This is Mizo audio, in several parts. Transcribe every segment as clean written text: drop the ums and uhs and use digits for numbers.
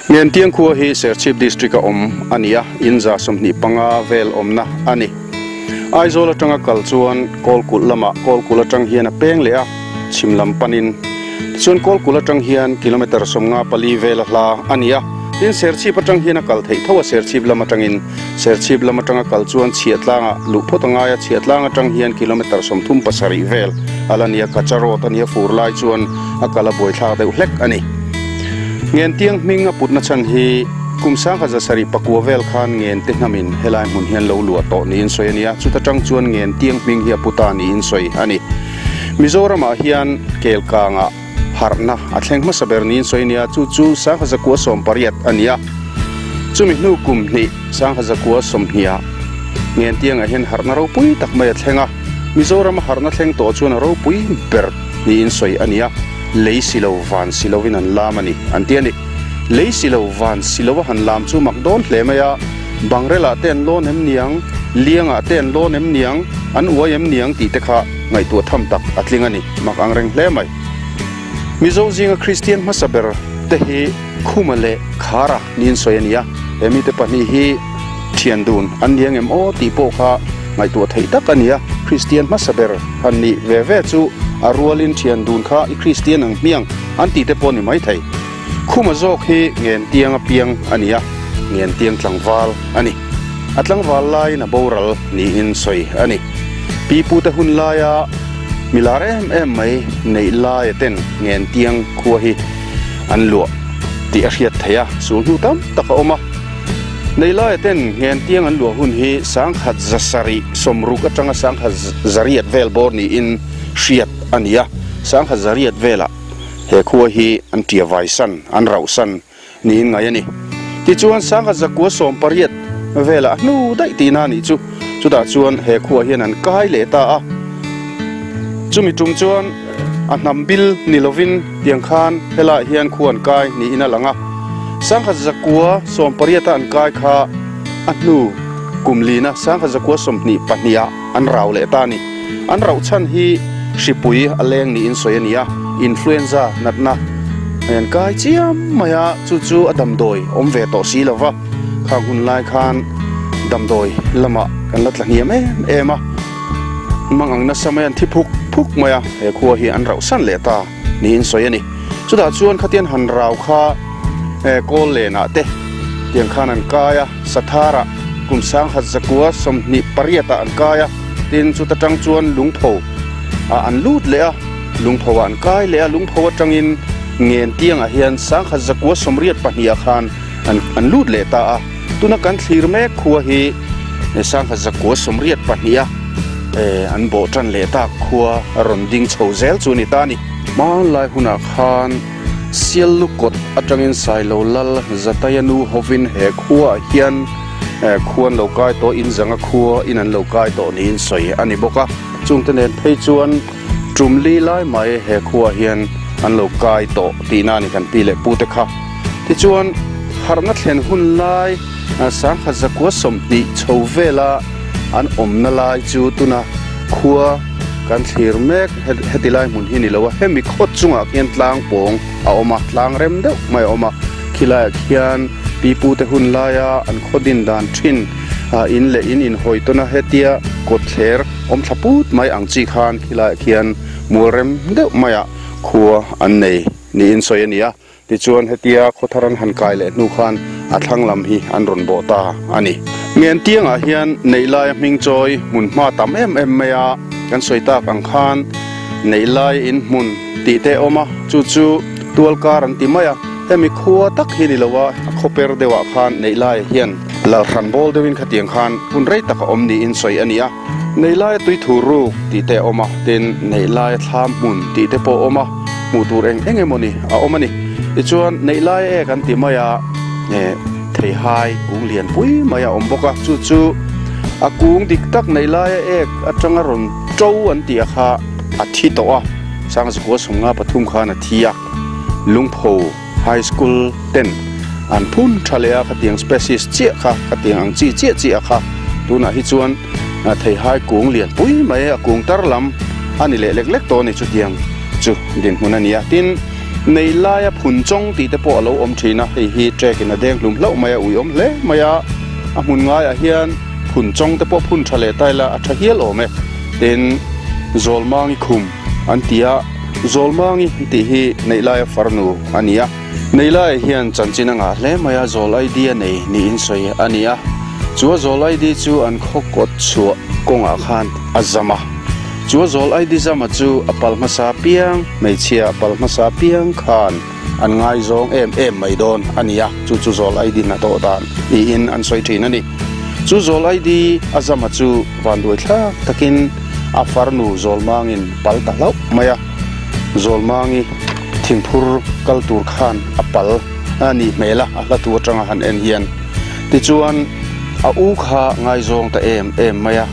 Ngentiang khua hi Serchhip District a awm a ni a, in 25 vel awmna a ni. Aizawl atanga kal chuan Kawlkulh lamah Kawlkulh atang hian a peng leh a, chhim lam panin. Tichuan Kawlkulh atang hian kilometre 54 vel a hla a ni a. Tin, Serchhip atang hian a kal theih tho a, Serchhip lam atangin. Serchhip lam atanga kal chuan Chhiahtlangah luh phawt a ngai a, Chhiahtlang atang hian kilometre 37 vel a la ni a, Kacha Road a nia fur lai chuan a kal a buaithlak deuh hlek a ni. Ngentiang hming a putna chhan hi kum 1709 vel khan Ngente hnamin helai hmun hian lo luah tawh niin sawi a ni a, chuta tang chuan Ngentiang hming hi a pu ta niin sawi a ni. Mizoramah hian Kelkangah harhna a thleng hmasa ber niin sawi a ni a, chu chu 1918 a ni a. Chumi hnu kum hnih 1920ah Ngentiangah hian harhna ropui tak mai a thleng a, Mizorama harhna thleng tawh chuan a ropui ber niin sawi a ni a, lei si lo van si lovin an lam a ni an ti a ni. Lei si lo van si lova han lam chu mak dawn hle mai a, Bangrelah te an lawn em niang, Liangah te an lawn em niang, an uai em niang tih te kha ngaihtuah tham tak a tling a ni, mak ang reng hle mai. Mizo zinga Kristian hmasa ber te hi Khuma leh Khara niin sawi a ni a, he mite pahnih hi thian dun an ni ang em aw tih pawh kha ngaihtuah theih tak a ni a, Kristian hmasa ber han nih ve ve chu a rualin thian dun kha i Kristian ang hmiang an tih te pawh a ni maithei. Khuma zawk hi Ngentiang a piang a ni a, Ngentiang tlangval a ni. A tlangval laiin a boral niin sawi a ni. Pi pute hun laia mi lar em em mai neih laia ten Ngentiang khua hi an luah tih a hriat theih a, sul hnu tam tak a awm a. Neih laia ten Ngentiang an luah hun hi 1760 atanga 1800 vel bawr niin hriat a ni a, 1800 velah he khua hi an tia vai san, an rauh san niin ngai a ni. Tichuan 1918 velah a hnu daih tihna a nih chu. Chutah chuan he khua hian an kai leh ta a. Chumi tum chuan a hnam bil ni lovin tiang khan helaiah hian khua an kai niin a lang a. 1918 a an kai kha a hnu kum lina 1922 ah an rau leh ta a ni. An rauh chhan hi hripui a leng niin sawi a ni a, influenza natna an kai chiam mai a, chu chu a damdawi awm ve tawh si lo va, khang hun lai khan damdawi lamah kan la tla hniam em em a, mang ang nasa mai an thi phuk phuk mai a, he khua hi an rauh san leh ta niin sawi a ni. Chutah chuan khatian han rau kha kawl lenah te tiang khan an kai a, Satharah kum 1928 ah an kai a, tin chuta tang chuan lungpho ah an lut leh a, lungpho ah an kai leh a, lungpho atangin Ngentiangah hian 1982 ah khan an an lut leh ta a, tuna kan thlir mek khua hi 1982 a an bawh tan leh tak khua a rawn ding chho zel chu a ni ta a ni. Hmanlai hunah khan. Siallukawt atangin Sailo Lal Zataia nu hovin he khuaah hian khua an lo kai tawh, inzanga khua in an lo kai tawh niin sawi a ni bawk a. Chungte nen phei chuan tum li lai mai he khuaah hian an lo kai tawh tihna a ni kan pi leh pute kha. Tichuan, harhna thlen hun lai 1920 chho vela an awmna lai chu tuna khua kan thlir mek heti lai hmun hi ni lo a, hemi khawt chungah khian tlang pawng a awm a, tlang rem deuh mai a awm a, khilaiah khian pi pute hun laia an khaw din dan thin in leh in inhawi tawn a, hetia kawt thler awm thla put mai ang chi khan khilaiah khian mual rem deuh maiah khua an nei niin sawi a ni a. Tichuan hetia khawthar an han kai leh hnu khan a thlang lam hi an rawn bawh ta a ni. Ngentiangah hian neih laia hming chawi hmun hma tam em em mai a, kan sawi tak ang khan neih lai in hmun tih te a awm a, chu chu tual kar an ti mai a, hemi khua tak hi ni lo a, a khaw per deuhah khan neih laiah hian lal hran bawl deuhin khatiang khan hun rei tak a awm niin sawi a ni a. Neih laia tui thu ruk tih te a awm a, tin neih laia thlam hmun tih te pawh a awm a, hmuh tur eng eng emawni a awm a ni. Tichuan neih lai ek an ti mai a, eh theihai kung lian pui mai a awm bawk a, chu chu a kung dik tak neih laia ek atanga rawn to an tih a kha a thi tawh a, 1953 khan a thi a, Lungpho High School ten an phun tha leh a, khatiang species chiah kha, khatiang ang chi chiah chiah kha tunah hi chuan theihai kung lian pui mai a kung tar lam a ni leh lek lek tawh a ni chutiang chu dinhmun a ni a. Tin. Nei laia phun chawng tih te pawh a lo awm thin a, hei hi trek in a deng hlum hlauh mai a, uiawm hle mai a, a hmun ngaiah hian phun chawng te pawh phun tha leh ta ila a tha hial awm e. Tin, Zawlmangi khum an ti a, Zawlmangi an tih hi Neihlaia farnu a ni a. Neihlaia hian chanchin a ngah hle mai a, Zawl ID a nei niin sawi a ni a. Chu a Zawl ID chu an khaw kawt chhuah kawngah khan a zam a. Chu a Zawl ID zama chu a pal hmasa piang, hmeichhia a pal hmasa piang khan an ngaizawng em em mai dawn a ni a, chu chu Zawl ID na tawh dan niin an sawi thin a ni. Chu Zawl ID a zama chu vanduai thlak takin a farnu Zawlmangin pal ta hlauh mai a, Zawlmangi thingphur kal tur khan a pal a nih hmel a, a hla thu atanga han en hian. Tichuan a u kha ngaizawng ta em em mai a,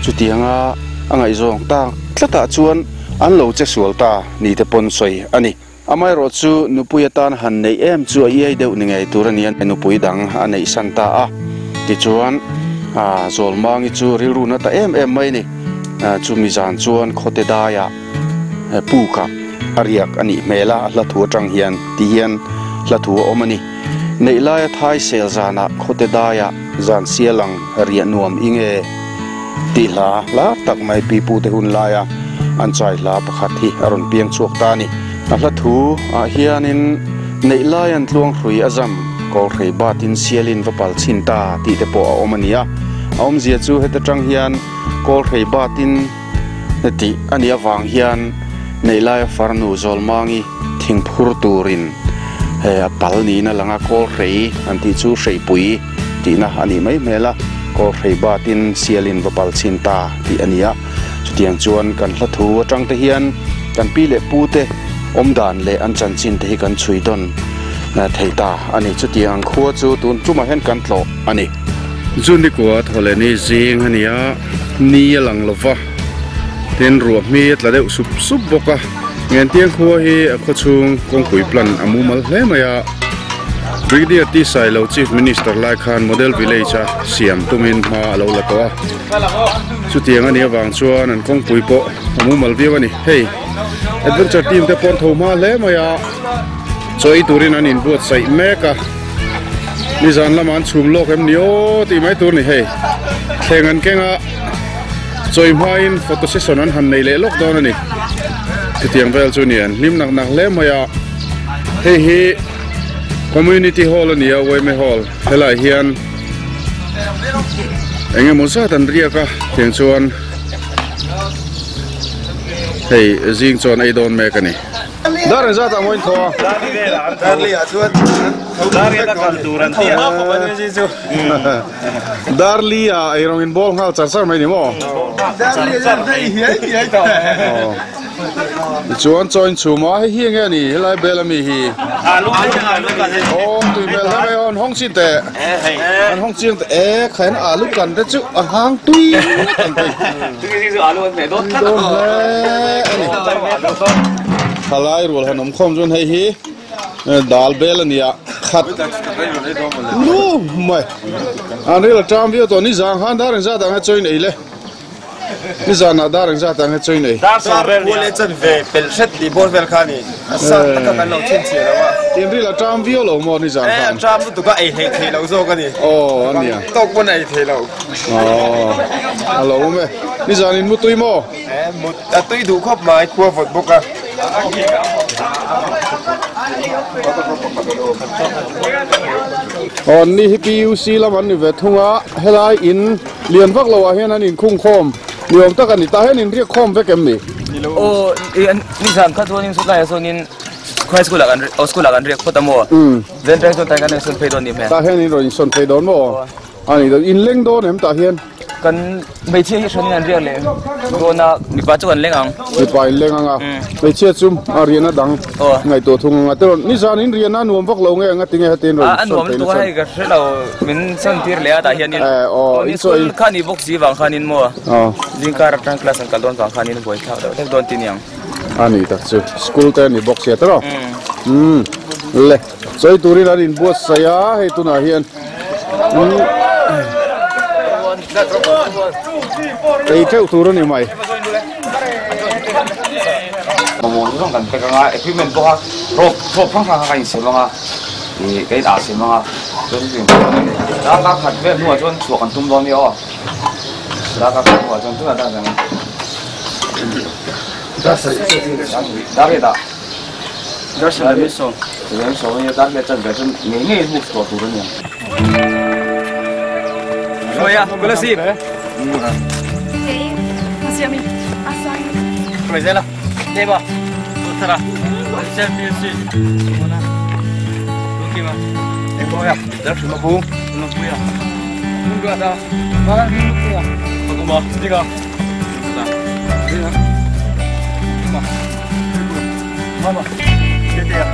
chutianga a ngaihzawng tak tlatah chuan an lo che sual ta ni te pawn sawi a ni. Amaherawh chu nupui atan han neih em chu a iai deuh ni ngei tur a nia, nupui dang a neih san ta a. Tichuan Zawlmangi chu rilru na ta em em mai a ni. Chumi zan chuan khawte daiah pukah a riak a nih hmel a, a hla thu atang hian ti hian hla thu a awm a ni. Neih laia thai sel zanah khawte daiah zan sial ang riah nuam i nge tih hla lar tak mai pipute hun laia an chai hla pakhat hi a rawn piang chhuak ta a ni. A hla thu ah hianin neih lai an tluang hrui a zam kawlhrei batin sialin va pal chhin ta tih te pawh a awm a ni a. A awmzia chu heta tang hian kawlhrei batin tih a nih avang hian neih laia farnu Zawlmangi thingphur turin he a pal niin a lang a, kawlhrei an tih chu hreipui tihna a nih mai hmel a, kawlhrei batin sialin va pal chhin ta tih a ni a. Chutiang chuan kan hla thu atang te hian kan pi leh pu te awm dan leh an chanchin te hi kan chhui dawn thei ta a ni. Chutiang ang khua chu tun tumah hian kan tlawh a ni. Junikua thawleni zing a ni a, ni a lang lo va, tin ruah hmi a tla deuh sup sup bawk a. Ngentiang khua hi a khawchhung kawngpui plan a mumal hle mai a. Brigadier T Sailo Chief Minister lai khan Model Village a siam tumin hma a lo la tawh a. Chutiang a nih avang chuan an kawngpui pawh a mumal viau a ni. Hei Adventure team te pawh an tho hma hle mai a, chaw ei turin an inbuatsaih mek a. Nizan lamah an chhum lawk em ni aw tih mai tur a ni hei. Thleng an keng a, chawi hmain photo session an han nei leh lawk dawn a ni. Chutiang vel chu a ni an hlim nak nak hle mai a. Hei hi Community Hall a ni a, Uaime Hall. Helaiah hian eng emaw zat an riak a tiang chuan hei zing chuan ei dawn mek a ni. Dar eng zat ah maw in thaw a? Darli ah eirawng in bawl nghal char char mai ni maw? Tichuan chaw in chhum a, hei hi enge a ni helai bel ami hi? Aw tui hmel hle mai aw an hawng chin teh an hawng chiang teh e khain alu kan te chu a hang tui ngawt ang hei tui dawn hle a ni thalai rual han awm khawm chuan hei hi dal bel a ni a khat nu mai an ril a ṭam viau tawh nizang khan dar engzat ah nge chaw in ei le. Nizanah dar engzat ah nge chaw in ei? Dar kual leh chan ve pelh hret tih bawr vel kha a ni. A sat taka kan lo chhinchhiah lo a. Inril a ṭam viau lo maw nizan khan? E, a ṭam lutuk a, ei hleih theih loh zawk a ni. Aw, a nia. Tawk pawn a ei theih loh. Aw, a lo awm e. Nizan in mutui maw? E, mut a tui duh khawp mai, khua vawt bawk a. Aw, ni hi PUC lam an ni ve thung a, helai in Lian vak lo ah hian an inkhung khawm ni awm tak a ni. Tah hian inriak khawm vek em ni? Aw, nizan kha chuanin sawtlaiah sawnin High School ah kan aw school ah kan riak phawt a maw? Ven tang chuan tah hian kan insawn phei dawn ni hmel. Tah hian in rawn insawn phei dawn maw? A ni dawn. In leng dawn em tah hian? Kan hmeichhia hi hranin an riak leh dawn a, mipa chu kan leng ang. Mipa in leng ang a, hmeichhia chu a riahna dang ngaihtuah thung ang a. Tirawn, nizan in riahna a nuam vak lo nge anga tinge heti in rawn sawn phei nasa? A nuam lutuk a hei ka hre lo, min sawn tir leh a tah hianin. Aw, in school kha ni bawk si vang khanin maw, zingkar atang class an kal dawn vang khanin buai thlak deuh deuh dawn ti niang. A ni tak chu, school te a ni bawk sia tiraw? Umm, le, chawi turin an inbuatsaih a, hei tunah hian. Ei teuh tur a ni mai. Mamawh chu zawng kan pack anga equipment pawh kha rope rope hrang hrang kha kan insem anga ih ka in ah sem anga chuan chutiang chuan darkar khat vel hnuah chuan chhuah kan tum dawn nia aw darkar khat hnuah chuan tunah tak chuan dar dah dar sawm dar sawm ania dar leh chan ve chuan ngei ngei move tawh tur ania. Hruaia Kolasib. Hruaizela Deva Uttara Championship Lungkima Engpawia Darhrim a bung Lungpuia Lungruata Lungpuia Pakuma Dika Dika Mama Tetea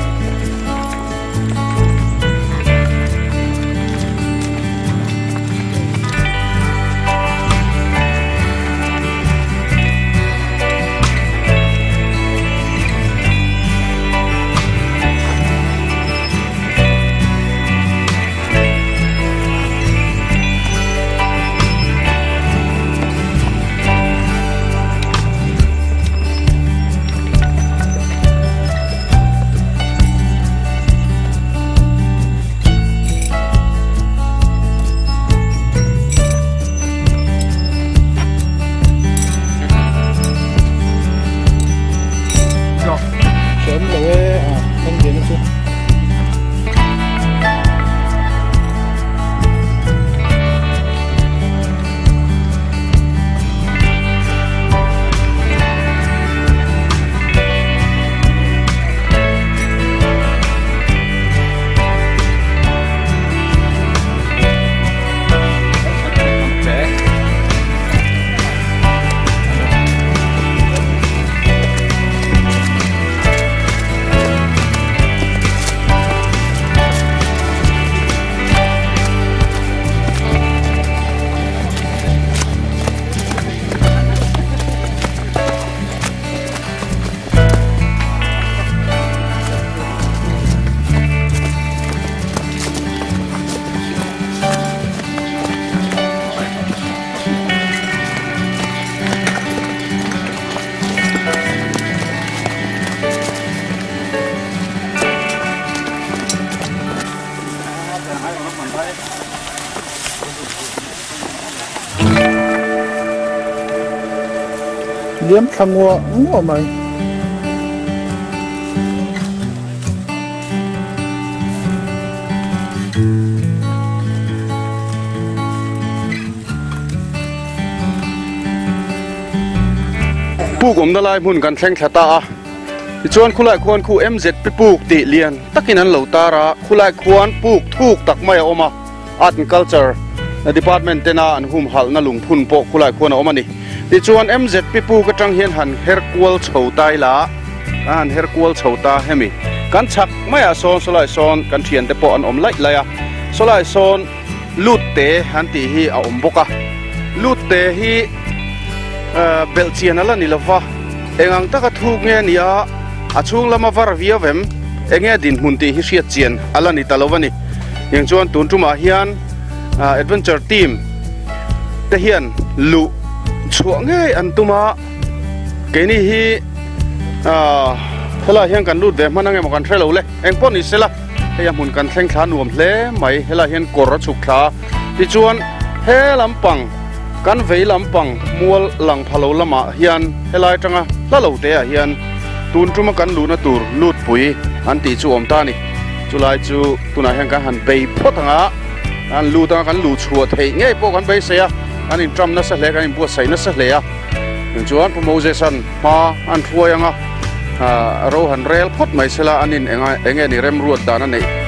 Liam thla nguah nguah mai. Puk awmna lai hmun kan thleng thla ta a, tichuan khulai khuan khu MZP puk tih lian takin an lo tar a, khulai khuan puk thuk tak mai a awm a, Art and Culture Department tena an humhalhna lungphun pawh khulai khuan a awm a ni. Tichuan MZP puk atang hian han her kual chho ta ila, kan han her kual chho ta hemi kan chhak maiah sawn sawlai sawn kan thiante pawh an awm laih laih a, sawlai sawn lut te an tih hi a awm bawk a, lut te hi belh chian a la ni lova, eng ang taka thuk nge a ni a, a chhung lama var viau em, eng nge dinhmun tih hi hriat chian a la ni ta lo a ni. Eng chuan tun tumah hian adventure team te hian luh chhuah ngei an tum a, keini hi helaiah hian kan lut ve hman ang emaw kan hre lo le, eng pawh ni sela hei a hmun kan thleng thla nuam hle mai, helaiah hian kawr a chhuk thla a, tichuan he lampang kan vei lampang mual lang pha lo lamah hian helai atanga hla lo te ah hian tun tuma kan luhna tur lutpui an tih chu awm ta a ni. Chulai chu tunah hian kan han bei phawt ang a, kan lut anga kan luh chhuah theih ngei pawh kan beisei a, kan inṭam nasa hle, kan inbuatsaih nasa hle a. Tichuan Pu Moses-a'n hma an hruai ang a, ro han rel phawt mai sela an in eng enge ni remruat dan a neih.